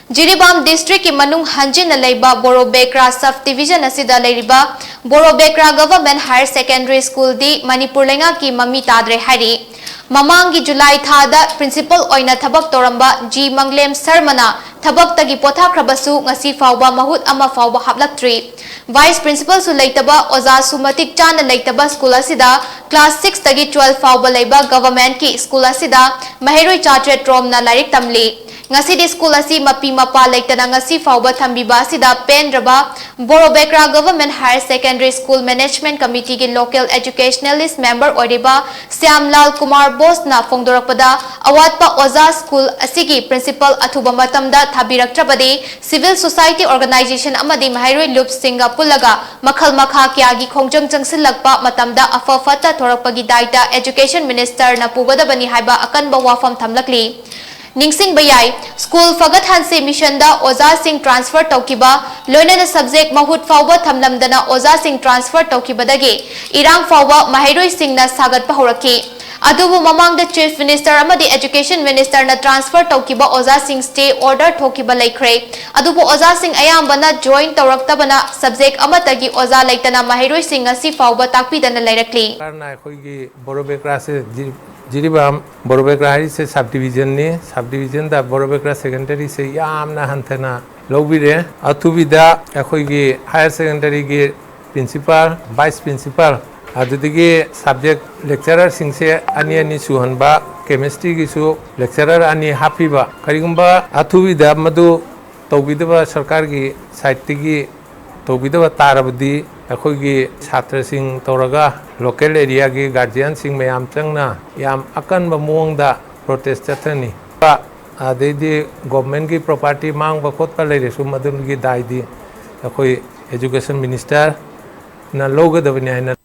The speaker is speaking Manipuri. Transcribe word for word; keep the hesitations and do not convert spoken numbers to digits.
ꯖꯤꯔꯤꯕꯥꯝ ꯗꯤꯁꯇ꯭ꯔꯤꯛꯀꯤ ꯃꯅꯨꯡ ꯍꯟꯖꯤꯟꯅ ꯂꯩꯕ ꯕꯣꯔꯣꯕꯦꯀ꯭ꯔꯥ ꯁꯕ ꯗꯤꯕꯤꯖꯟ ꯑꯁꯤꯗ ꯂꯩꯔꯤꯕ ꯕꯣꯔꯣꯕꯦꯀ꯭ꯔꯥ ꯒꯚꯔꯟꯃꯦꯟꯠ ꯍꯥꯌꯔ ꯁꯦꯀꯦꯟꯗꯔꯤ ꯁ꯭ꯀꯨꯜꯗꯤ ꯃꯅꯤꯄꯨꯔ ꯂꯩꯉꯥꯛꯀꯤ ꯃꯃꯤ ꯇꯥꯗ꯭ꯔꯦ ꯍꯥꯏꯔꯤ꯫ ꯃꯃꯥꯡꯒꯤ ꯖꯨꯂꯥꯏ ꯊꯥꯗ ꯄ꯭ꯔꯤꯟꯁꯤꯄꯜ ꯑꯣꯏꯅ ꯊꯕꯛ ꯇꯧꯔꯝꯕ ꯖꯤ ꯃꯪꯂꯦꯝ ꯁꯔꯃꯅ ꯊꯕꯛꯇꯒꯤ ꯄꯣꯊꯥꯈ꯭ꯔꯕꯁꯨ ꯉꯁꯤ ꯐꯥꯎꯕ ꯃꯍꯨꯠ ꯑꯃ ꯐꯥꯎꯕ ꯍꯥꯞꯂꯛꯇ꯭ꯔꯤ꯫ ꯚꯥꯏꯁ ꯄ꯭ꯔꯤꯟꯁꯤꯄꯜꯁꯨ ꯂꯩꯇꯕ, ꯑꯣꯖꯥꯁꯨ ꯃꯇꯤꯛ ꯆꯥꯅ ꯂꯩꯇꯕ ꯁ꯭ꯀꯨꯜ ꯑꯁꯤꯗ ꯀ꯭ꯂꯥꯁ ꯁꯤꯛꯁꯇꯒꯤ ꯇ꯭ꯋꯦꯜꯐ ꯐꯥꯎꯕ ꯂꯩꯕ ꯒꯚꯔꯟꯃꯦꯟꯠꯀꯤ ꯁ꯭ꯀꯨꯜ ꯑꯁꯤꯗ ꯃꯍꯩꯔꯣꯏ ꯆꯥꯇ꯭ꯔꯦꯠ ꯔꯣꯝꯅ ꯂꯥꯏꯔꯤꯛ ꯇꯝꯂꯤ꯫ ꯉꯁꯤꯗꯤ ꯁ꯭ꯀꯨꯜ ꯑꯁꯤ ꯃꯄꯤ ꯃꯄꯥ ꯂꯩꯇꯅ ꯉꯁꯤ ꯐꯥꯎꯕ ꯊꯝꯕꯤꯕ ꯑꯁꯤꯗ ꯄꯦꯟꯗ꯭ꯔꯕ Borobekra government higher secondary school management ꯀꯃꯤꯇꯤꯒꯤ ꯂꯣꯀꯦꯜ ꯑꯦꯖꯨꯀꯦꯁꯅꯦꯂꯤꯁ꯭ꯠ ꯃꯦꯝꯕꯔ ꯑꯣꯏꯔꯤꯕ ꯁ꯭ꯌꯥꯝꯂꯥꯜ ꯀꯨꯃꯥꯔ ꯕꯣꯁꯅ ꯐꯣꯡꯗꯣꯔꯛꯄꯗ, ꯑꯋꯥꯠꯄ ꯑꯣꯖꯥ ꯁ꯭ꯀꯨꯜ ꯑꯁꯤꯒꯤ ꯄ꯭ꯔꯤꯟꯁꯤꯄꯜ ꯑꯊꯨꯕ ꯃꯇꯝꯗ ꯊꯥꯕꯤꯔꯛꯇ꯭ꯔꯕꯗꯤ ꯁꯤꯚꯤꯜ ꯁꯣꯁꯥꯏꯇꯤ ꯑꯣꯔꯒꯅꯥꯏꯖꯦꯁꯟ ꯑꯃꯗꯤ ꯃꯍꯩꯔꯣꯏ ꯂꯨꯞꯁꯤꯡꯒ ꯄꯨꯜꯂꯒ ꯃꯈꯜ ꯃꯈꯥ ꯀꯌꯥꯒꯤ ꯈꯣꯡꯖꯪ ꯆꯪꯁꯤꯜꯂꯛꯄ ꯃꯇꯝꯗ ꯑꯐ ꯐꯠꯇ ꯊꯣꯔꯛꯄꯒꯤ ꯗꯥꯏꯇ ꯑꯦꯖꯨꯀꯦꯁꯟ ꯃꯤꯅꯤꯁꯇꯔꯅ ꯄꯨꯒꯗꯕꯅꯤ ꯍꯥꯏꯕ ꯑꯀꯟꯕ ꯋꯥꯐꯝ ꯊꯝꯂꯛꯂꯤ꯫ ꯅꯤꯡꯁꯤꯡꯕ ꯌꯥꯏ, ꯁ꯭ꯀꯨꯜ ꯐꯒꯠꯍꯟꯁꯤ ꯃꯤꯁꯟꯗ ꯑꯣꯖꯥꯁꯤꯡ ꯇ꯭ꯔꯥꯟꯁꯐꯔ ꯇꯧꯈꯤꯕ, ꯂꯣꯏꯅꯅ ꯁꯕꯖꯦꯛ ꯃꯍꯨꯠ ꯐꯥꯎꯕ ꯊꯝꯂꯝꯗꯅ ꯑꯣꯖꯥꯁꯤꯡ ꯇ꯭ꯔꯥꯟꯁꯐꯔ ꯇꯧꯈꯤꯕꯗꯒꯤ ꯏꯔꯥꯡ ꯐꯥꯎꯕ ꯃꯍꯩꯔꯣꯏꯁꯤꯡꯅ ꯁꯥꯒꯠꯄ ꯍꯧꯔꯛꯈꯤ꯫ ꯑꯗꯨꯕꯨ ꯃꯃꯥꯡꯗ ꯆꯤꯐ ꯃꯤꯅꯤꯁꯇꯔ ꯑꯃꯗꯤ ꯑꯦꯖꯨꯀꯦꯁꯟ ꯃꯤꯅꯤꯁꯇꯔꯅ ꯇ꯭ꯔꯥꯟꯁꯐꯔ ꯇꯧꯈꯤꯕ ꯑꯣꯖꯥꯁꯤꯡ ꯁ꯭ꯇꯦ ꯑꯣꯔꯗꯔ ꯊꯣꯛꯈꯤꯕ ꯂꯩꯈ꯭ꯔꯦ꯫ ꯑꯗꯨꯕꯨ ꯑꯣꯖꯥꯁꯤꯡ ꯑꯌꯥꯝꯕꯅ ꯖꯣꯏꯟ ꯇꯧꯔꯛꯇꯕꯅ ꯁꯕꯖꯦꯛ ꯑꯃꯠꯇꯒꯤ ꯑꯣꯖꯥ ꯂꯩꯇꯅ ꯃꯍꯩꯔꯣꯏꯁꯤꯡ ꯉꯁꯤ ꯐꯥꯎꯕ ꯇꯥꯛꯄꯤꯗꯅ ꯂꯩꯔꯛꯂꯤ꯫ ꯁꯔꯀꯥꯔꯅ ꯑꯩꯈꯣꯏꯒꯤ ꯕꯣꯔꯣꯕꯦꯀ꯭ꯔꯥꯁꯦ ꯖꯤ-, ꯖꯤꯔꯤꯕꯥꯝ ꯕꯣꯔꯣꯕꯦꯀ꯭ꯔꯥ ꯍꯥꯏꯔꯤꯁꯦ ꯁꯕ ꯗꯤꯕꯤꯖꯟꯅꯤ꯫ ꯁꯕ ꯗꯤꯕꯤꯖꯟꯗ ꯕꯣꯔꯣꯕꯦꯀ꯭ꯔꯥ ꯁꯦꯀꯦꯟꯗꯔꯤꯁꯦ ꯌꯥꯝꯅ ꯍꯟꯊꯅ ꯂꯧꯕꯤꯔꯦ꯫ ꯑꯊꯨꯕꯤꯗ ꯑꯩꯈꯣꯏꯒꯤ ꯍꯥꯌꯔ ꯁꯦꯀꯦꯟꯗꯔꯤꯒꯤ ꯄ꯭ꯔꯤꯟꯁꯤꯄꯥꯜ, ꯚꯥꯏꯁ ꯄ꯭ꯔꯤꯟꯁꯤꯄꯥꯜ, ꯑꯗꯨꯗꯒꯤ ꯁꯕꯖꯦꯛ ꯂꯦꯛꯆꯔꯔꯁꯤꯡꯁꯦ ꯑꯅꯤ ꯑꯅꯤ ꯁꯨꯍꯟꯕ, ꯀꯦꯃꯤꯁꯇ꯭ꯔꯤꯒꯤꯁꯨ ꯂꯦꯛꯆꯔꯔ ꯑꯅꯤ ꯍꯥꯞꯄꯤꯕ, ꯀꯔꯤꯒꯨꯝꯕ ꯑꯊꯨꯕꯤꯗ ꯃꯗꯨ ꯇꯧꯕꯤꯗꯕ ꯁꯔꯀꯥꯔꯒꯤ ꯁꯥꯏꯠꯇꯒꯤ ꯇꯧꯕꯤꯗꯕ ꯇꯥꯔꯕꯗꯤ ꯑꯩꯈꯣꯏꯒꯤ ꯁꯥꯇ꯭ꯔꯁꯤꯡ ꯇꯧꯔꯒ ꯂꯣꯀꯦꯜ ꯑꯦꯔꯤꯌꯥꯒꯤ ꯒꯥꯔꯖꯤꯌꯥꯟꯁꯤꯡ ꯃꯌꯥꯝ ꯆꯪꯅ ꯌꯥꯝ ꯑꯀꯟꯕ ꯃꯑꯣꯡꯗ ꯄ꯭ꯔꯣꯇꯦꯁ ꯆꯠꯊꯅꯤ꯫ ꯑꯗꯩꯗꯤ ꯒꯣꯚꯔꯟꯃꯦꯟꯠꯀꯤ ꯄ꯭ꯔꯣꯄꯔꯇꯤ ꯃꯥꯡꯕ ꯈꯣꯠꯄ ꯂꯩꯔꯁꯨ ꯃꯗꯨꯒꯤ ꯗꯥꯏꯗꯤ ꯑꯩꯈꯣꯏ ꯑꯦꯖꯨꯀꯦꯁꯟ ꯃꯤꯅꯤꯁꯇꯔꯅ ꯂꯧꯒꯗꯕꯅꯤ ꯍꯥꯏꯅ